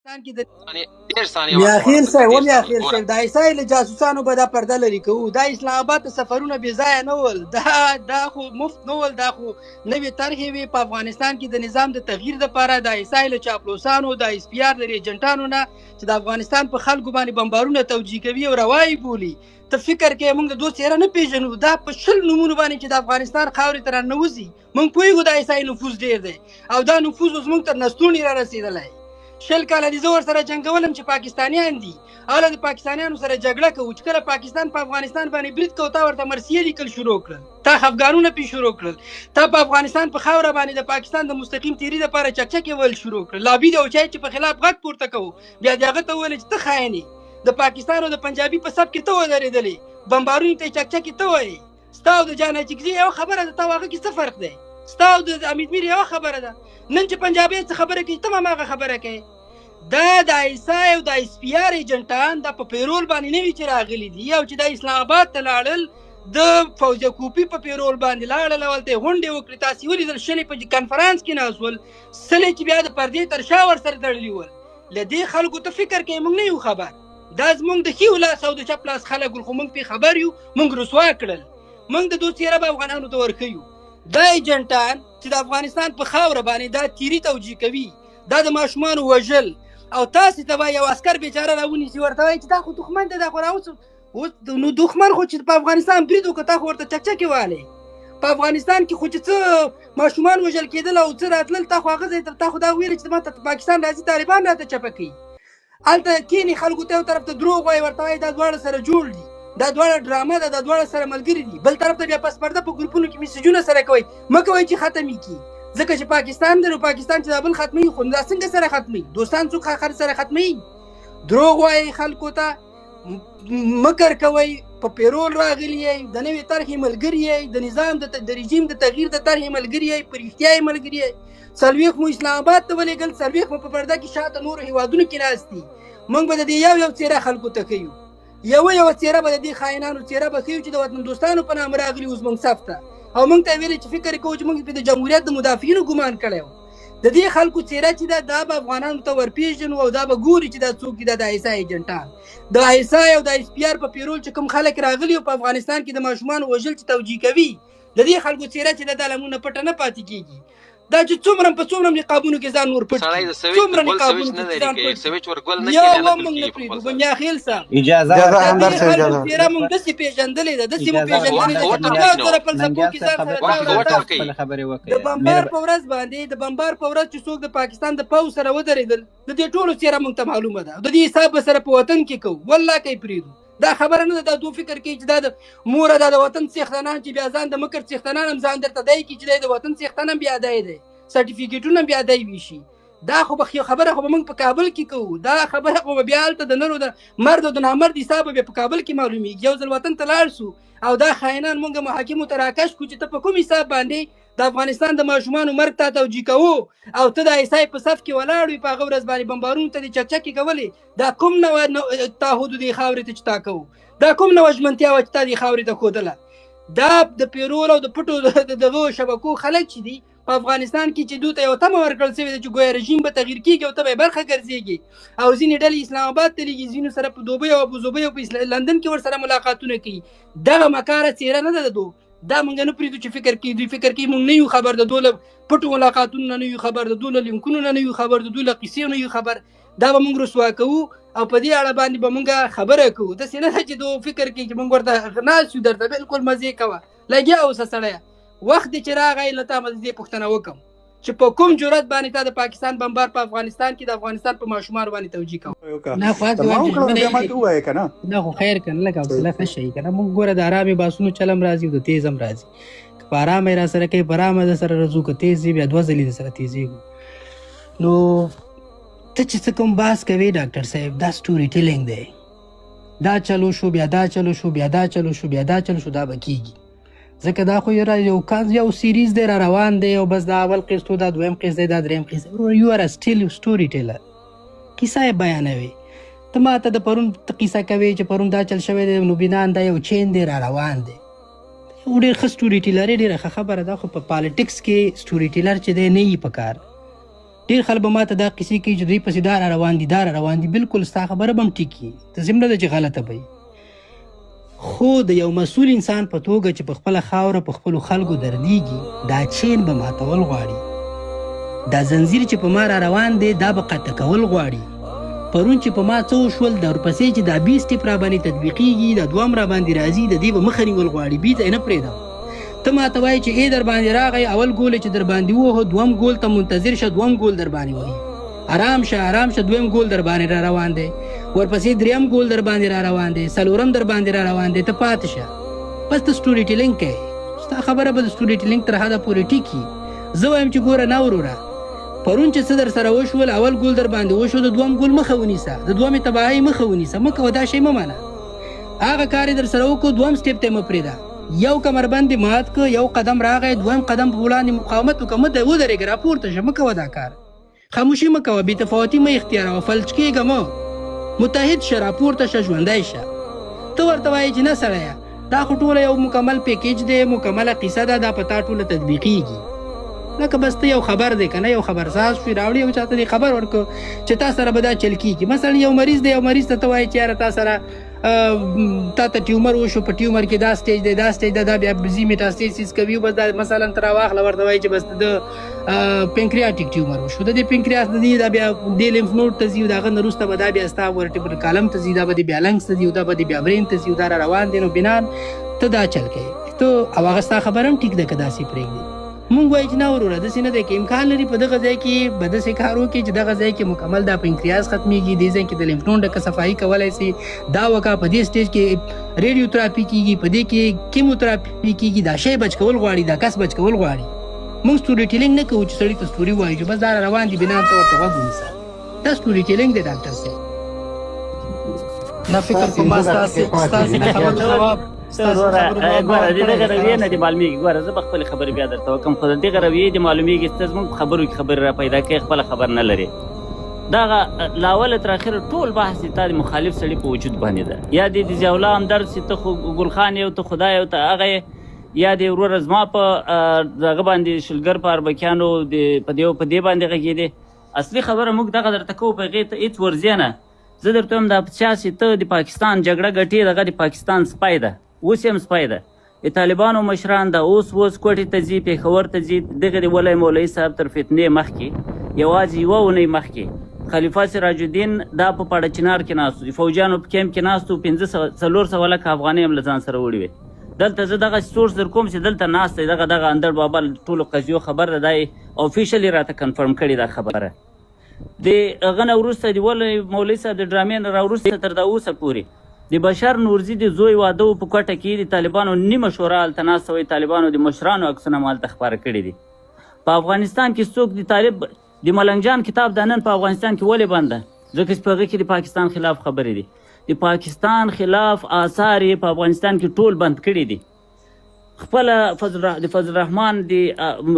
میاخیل صاحب، و میاخیل صاحب، د ایسای له جاسوسانو به دا پرده لرې کوو. دا اسلام آباد ته سفرونه بې ځایه نه ول، دا خو مفت نه ول، دا خو نوې طرحې وې په افغانستان کې د نظام د تغییر دپاره. د ایسای له چاپلوسانو، د ایس پي آر د ایجنټانو نه چې د افغانستان په خلکو باندې بمبارونه توجیه کوي او روا یې بولي، ته فکر کوې موږ د دوی څېره نه پېژنو؟ دا په 20 نومونو باندې چې د افغانستان خاورې ته راننوځي، موږ پوهېږو د ایسای نفوذ ډېر دی او دا نفوذ اوس موږ تر نستوڼي را رسېدلی. 20 کاله دې زه ورسره جنګولم چې پاکستانیان دي، هله د پاکستانیانو سره جګړه کوو، چې کله پاکستان په افغانستان باندې برید کوو، تا ورته مرثیې لیکل شروع کړل، تا خفګانونه پې شروع کړل، تا په افغانستان په خاوره باندې د پاکستان د مستقیم تیري دپاره چکچکې ویل شروع کړل. لابي دی او چای چې په خلاف غږ پورته کوو، بیا دې هغه ته وویل چې ته خاین یې، د پاکستان او د پنجابي په صف کې ته ودرېدلې، بمبارونو ته یې چکچکې ته وایې. ستا او د جان اچکزي یوه خبره ده، تا او هغه کې څه فرق دی؟ ستا او د حمید میر یوه خبره ده. نن چې پنجابی څه خبره کوي، ته هم هماغه خبره کوې. دا د آی اس آی او د آی اس پي آر ایجنټان دا په پیرول باندې نه وي چې راغلي دي، او چې دا اسلام آباد ته لاړل د فوزیه کوپي په پیرول باندې لاړل او هلته یې غونډې وکړې. تاسې ولیدل شلې په کنفرانس کې ناست ول، سلې چې بیا د پردې تر شا ورسره تړلي ول. له دې خلکو ته فکر کوې موږ نه یو خبر؟ دا زموږ د ښي لاس او د چپ لاس خلک ول، خو موږ پرې خبر یو، موږ رسوا کړل. موږ د دوی څېره به افغانانو ته ورښیو. دا ایجنټان چې د افغانستان په خاوره باندې دا تیری توجیه کوي، دا د ماشومانو وژل، او تاسې ته به یو عسکر بیچاره راونیسي، ورته وایي چې دا خو دښمن دی، دا خو راوڅ اوس نو دښمن خو چې په افغانستان برید وکړ، تا خو ورته چکچکې والې. په افغانستان کې خو چې څه ماشومان وژل کېدل او څه راتلل، تا خو هغه ځای ته، تا خو دا ویل چې ما ته پاکستان راځي طالبان راته چپه کوي. هلته کښېني خلکو ته یو طرف ته دروغ وایي، ورته وایي دا دواړه سره جوړ دي، دا دواړه ډرامه ده، دا دواړه سره ملګري دي. بل طرف ته بیا پس پرده په ګروپونو کې میسجونه سره کوي، مه کوئ چې ختم یې کړي، ځکه چې پاکستان دی، نو پاکستان چې دا بل ختموي، خو دا څنګه سره ختموي؟ دوستان څوک سره ختموي؟ دروغ وایي خلکو ته، مکر کوئ، په پیرول راغلي یئ، د نوې طرحې ملګري یئ، د نظام د رژیم د تغییر د طرحې ملګري یئ، په رښتیا یې ملګري یئ. 40 مو اسلام آباد ته ولېږل، 40 مو په پرده کې شاته نورو هیوادونو کې ناست دي. موږ به د دې یو یو څېره خلکو ته ښیو، یوه یوه څېره به د دې خاینانو څېره به ښیو چې د وطن دوستانو په نامه راغلي وو زموږ صف ته، او موږ ته یې ویلي چې فکر یې کوو چې موږ پرې د جمهوریت د مدافعینو ګمان کړی و. د دې خلکو څېره چې ده، دا به افغانانو ته ورپېژنو او دا به ګوري چې دا څوک دي، دا د آی اس آی ایجنټان، د آی اس آی او د آی اس پي آر په پیرول چې کوم خلک راغلي او په افغانستان کې د ماشومانو وژل چې توجیه کوي، د دې خلکو څېره چې ده، دا له موږ نه پټه نه پاتې کېږي. دا چې څومره په څومره نقابونو کې ځان ور پټ سړی کړي، د سویچ څومره د ګل نقابونو سویچ کې نه چې لري ځان که پټ کړي، سویچ ور ګل نه یو کړي بیا نه هم ګل موږ نه کېږي په پرېږدو. خپل سر. میاخېل صاحب، اجازه اجازه د ورکړه. همدرد دې صاحب، خلکو اجازه څېره موږ داسې پېژندلې ده، داسې مو اجازه پېژندلې وخت ده چې ورته په ورکوي تاو نو سره فلسفو ننګیال کې صاحب ځان سره خبرې وخت تاو ورته راتاو ورکوي. خپل خبرې د وکړي. بمبار په ورځ باندې، د بمبار په ورځ چې څوک د پاکستان د پوځ سره ودرېدل، د دې ټولو څېره موږ ته معلومه ده، د دې حساب به سره په وطن کې کوو، والله که یې پرېږدو. دا خبره نه ده، دا دوی فکر کوي چې دا د موره دا د وطن څښتنان چې بیا ځان د مکر څښتنان هم ځان درته دی کړي چې دی د وطن څښتن هم بیا دی دی، سرټیفیکیټونه هم بیا دی ویشي. دا خو به خبره خو به موږ په کابل کې کوو، دا خبره خو به بیا هلته د نر او د مرد او د نامرد حساب به بیا په کابل کې معلومیږي. یو ځل وطن ته لاړ سو او دا خاینان موږ محاکمو ته راکش کړو چې ته په کوم حساب باندې د افغانستان د ماشومانو مرګ تا توجیه کوو او ته د آی اس آی په صف کې ولاړ وې، په هغه ورځ باندې بمبارونو ته دې چکچکې کولې، دا کوم نوه تعهد دې خاورې ته چې تا کوو، دا کوم نوه ژمنتیا وه چې تا دې خاورې ته ښودله؟ دا د پیرول او د پټو د دغو شبکو خلک چې دي په افغانستان کې، چې دوی ته یو تمه ورکړل شوې ده چې ګویا رژیم به تغییر کېږي او ته به یې برخه ګرځېږي، او ځینې ډلې اسلام آباد ته لېږي، ځینو سره په دوبۍ او ابوظبۍ او په لندن کې ورسره ملاقاتونه کوي. دغه مکاره څېره نه ده د دوی، دا موږ نه پرېږدو چې فکر کوي، دوی فکر کوي موږ نه یو خبر، د دوی له پټو ملاقاتونو نه نه یو خبر، د دوی له لینکونو نه نه یو خبر، د دوی له قصې نه یو خبر. دا به موږ رسوا کوو او په دې اړه باندې به موږ خبره کوو. داسې نه ده چې دوی فکر کوي چې موږ ورته ناست یو، درته بالکل مزې کوه، لګیا اوسه سړیه. وخت دې چې راغی له تا به د دې پوښتنه وکړم چې په کوم جرأت باندې تا د پاکستان بمبار په افغانستان کې د افغانستان په ماشومانو باندې توجیه کوه؟ نه خو هسې ما وایم چې وکړه، ژمنه بیا ما یې ته ووایه که نه. نه خو خیر که نه، لږ حوصله ښه شي که نه. موږ ګوره د ارامې باسونو چلم راځي او د تیز هم راځي، که په ارامه یې را سره کوي په ارامه در سره راځو، که تیز یې بیا دوه ځلې در سره تیزېږو. نو ته چې څه کوم بحث کوې ډاکټر صاحب، دا سټوري ټیلینګ دی، دا چلو شو بیا دا چلو شو بیا دا چلو شو بیا دا چلو شو، دا به کیږي، ځکه دا خو یو کان یو سیریز دی را روان دی، او بس دا اول قسط و، دا دویم قسط دی، دا دریم قسط دی. ورور یو ار سټیل سټوري ټیلر، کیسه یې بیانوي. ته ما ته د پرون ته قصه کوې چې پرون دا چل شوی دی، نو بنان دا یو چین دی را روان دی. او ډېر ښه سټوري ټیلر یې، ډېره ښه خبره ده، خو په پالیټکس کې سټوري ټیلر چې دی نه یي په کار. ډېر خلک به ماته دا قصې کوي چې دوی پسې دا را روان دي، دا را روان دي. بالکل ستا خبره به هم ټیک وي، داسې هم نه ده چې غلطه به وي، خو د یو مسؤل انسان په توګه چې په خپله خاوره په خپلو خلکو دردیږي، دا چین به ماتول غواړي، دا زنځیر چې په ما را روان دی دا به قطع کول غواړي. پرون چې په ما څه وشول، دا ورپسې چې دا بي سټیپ را باندې تطبیقیږي، دا دوام را باندې راځي، د دې به مخه نیول غواړي، بي ته یې نه پرېږدم. ته ماته وایې چې ای در باندې راغی، اول ګول چې در باندې ووهه، دوم ګول ته منتظر شه، دوم ګول در باندې وهي، آرام شه آرام شه، دویم ګول در باندې را روان دی، ورپسې دریم ګول در باندې را روان دی، څلورم در باندې را روان دی، ته پاتې شه. بس ته سټوري ټیلینګ کوې، ستا خبره به د سټوري ټیلینګ تر حده پورې ټیک وي. زه وایم چې ګوره نه وروره، پرون چې څه در سره وشول، اول ګول در باندې وشو، د دوم ګول مخه ونیسه، د دومې تباهۍ مخه ونیسه، مه کوه دا شی، مه منه. هغه کار یې در سره وکړو، دوم سټیپ ته یې مه پرېږده. یو کمربند دې مات کړ، یو قدم راغی، دویم قدم په وړاندې مقاومت وکړه، مه ودرېږه، راپورته شه، مه کوه دا کار، خاموشي مه کوه، بې تفاوتي مه اختیاروه، فلج کېږه مه، متحد شه، راپورته شه، ژوندی شه. ته ورته وایې چې نه سړیه، دا خو ټوله یو مکمل پیکیج دی، مکمله قصه ده، دا په تا ټوله تطبیقیږي. لکه بس ته یو خبر دی کنه، یو خبرساز شوې راوړي او چاته دې خبر ورکړ چې تا سره به دا چل کیږي. مثلا یو مریض دی، یو مریض ته ته وایې چې یاره تا سره تا ته ټیومر وشو، په ټیومر کې دا سټیج دی، دا سټیج ده، دا بیا زی میټاستیسیس کوي، بس دا مثلا تر واخله ورته وایي چې بس د پنکریاټیک ټیومر وشو، د دې پنکریاس د دې دا بیا د لیمف نوډ ته ځي، دا غن وروسته به دا بیا ستا ورټیبرل کالم ته ځي، دا به بیا لنګس ته ځي، دا به بیا برین ته ځي، دا را روان دي. نو بنان ته دا چل کوي ته، او هغه ستا خبره هم ټیک ده که داسې پرېږدي. مونږ وایو چې نه وروره، داسې نه دی، که امکان لري په دغه ځای کې به داسې کار وکړي چې دغه ځای کې مکمل دا پنکریاس ختمیږي، دې ځای کې د لیمف نوډ که صفایي کولای سي دا وکړه، په دې سټیج کې ریډیوتراپي کیږي، په دې کې کیموتراپي کیږي، دا شی بچ کول غواړي، دا کس بچ کول غواړي. مونږ سټوري ټیلینګ نه کوو چې سړي ته سټوري وایو چې بس دا روان دي، بنان ته ورته غوږ ونیسه، دا سټوري ټیلینګ دی ډاکټر صاحب. نه فکر کوم ما ستاسې خبرو ځواب ګوره د دغه رویې نه دې معلومیږي. ګوره زه به خپلې خبرې بیا درته وکړم، خو د دغه رویې دې معلومیږي چې ته زموږ په خبرو کې خبرې را پیدا کوې، خپله خبر نه لرې. دغه له اوله تر اخره ټول بحث د تا د مخالف سړي په وجود باندې ده، یا دې د ضیاءالله همدرد چې ته خو ګل خان یې او ته خدای او ته هغه یې، یا دې وروره زما په دغه باندې شلګر په اربکیانو په دې په دې باندې غږېدې. اصلي خبره موږ دغه درته کوو، په هغې ته هېڅ ورځې نه. زه درته وایم دا چا چې ته د پاکستان جګړه ګټې، دغه د پاکستان سپی ده، اوس یې هم سپی ده. د طالبانو مشران دا اوس اوس کوټې ته ځي، پېښور ته ځي. دغه د ولی مولوي صاحب تر فتنې مخکې یوازې یوه اونۍ مخکې خلیفه سراج الدین دا په پاړه چنار کې ناست و، د فوجیانو په کیمپ کې ناست و، 450 لکه افغانۍ هم له ځان سره وړي وې. دلته زه دغه سورس در کوم چې دلته ناست دی، دغه دغه اندړ بابا له ټولو قضیو خبر ده، دا یې افیشلی راته کنفرم کړې دا خبره. د هغه نه وروسته د ولې مولوي صاحب د ډرامې نه راوروسته تر دا اوسه پورې د بشر نورزي د زوی واده و په کوټه کې، د طالبانو نیمه شورا هلته ناسته وه، طالبانو د مشرانو عکسونه هم هلته خپاره کړي دي. په افغانستان کې څوک د طالب د ملنګ جان کتاب دا نن په افغانستان کې ولې بند ده؟ ځکه چې په هغه کې د پاکستان خلاف خبرې دي. د پاکستان خلاف آثار یې په افغانستان کې ټول بند کړي دي. خپله د فضل الرحمن د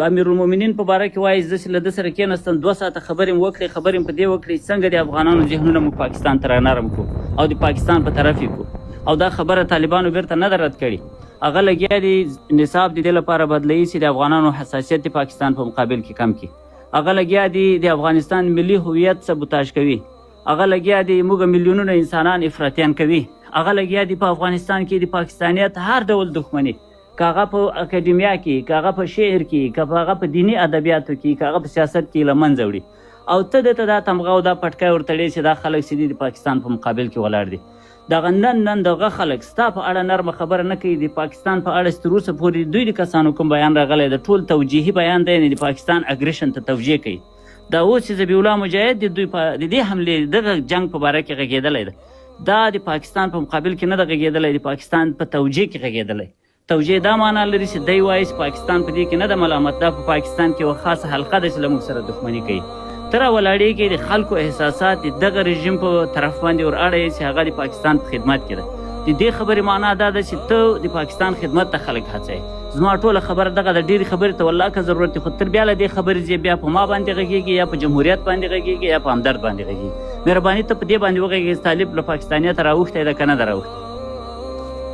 امیرالمؤمنین په باره کې وایي، زه چې له ده سره کېناستم 2 ساعته خبرې مې وکړې، خبرې مې په دې وکړې چې څنګه د افغانانو ذهنونه موږ پاکستان ته رانرم کړو او د پاکستان په طرف یې کړو، او دا خبره طالبانو بیرته نه ده رد کړې. هغه لګیا دي نصاب د دې لپاره بدلوي چې د افغانانو حساسیت د پاکستان په مقابل کې کم کړي. هغه لګیا دي د افغانستان ملي هویت سبوتاژ کوي. هغه لګیا دي موږ میلیونونه انسانان افراطیان کوي. هغه لګیا دي په افغانستان کې د پاکستانیت هر ډول دښمني، که هغه په اکاډمیا کې، که هغه په شعر کې، که هغه په دیني ادبیاتو کې، که هغه په سیاست کې له منځه وړي. او ته ده ته دا تمغه او دا پټکی ورتړې چې دا خلک چې دي د پاکستان په مقابل کې ولاړ دي. دغه نن نن دغه خلک ستا په اړه نرمه خبره نه کوي. د پاکستان په اړه چې تر اوسه پورې دوی د کسانو کوم بیان راغلی د ټول توجیهي بیان دی، یعنې د پاکستان اګریشن ته توجیه کوي. دا اوس چې ذبیح الله مجاهد د دوی په د دې حملې دغه جنګ په باره کې غږېدلی دی، دا د پاکستان په مقابل کې نه ده غږېدلی، د پاکستان په توجیه کې غږېدلی. توجیه دا معنا لري چې دی وایي چې پاکستان په دې کې نه ده ملامت، دا په پاکستان کې یوه خاصه حلقه ده چې له موږ سره دښمني کوي. ته راولاړېږې د خلکو احساسات د دغه رژیم په طرف باندې ور اړوې چې هغه د پاکستان په خدمت کې ده. د دې خبرې معنا دا ده چې ته د پاکستان خدمت ته خلک هڅوې. زما ټوله خبره دغه ده، ډېرې خبرې ته والله که ضرورت دی، خو تر بیا له دې خبرې ځې بیا په ما باندې غږېږي، یا په جمهوریت باندې غږېږي، یا په همدرد باندې غږېږي. مهرباني ته په دې باندې وغږېږې چې طالب له پاکستانیته راوښتی ده که نه ده راوښتی.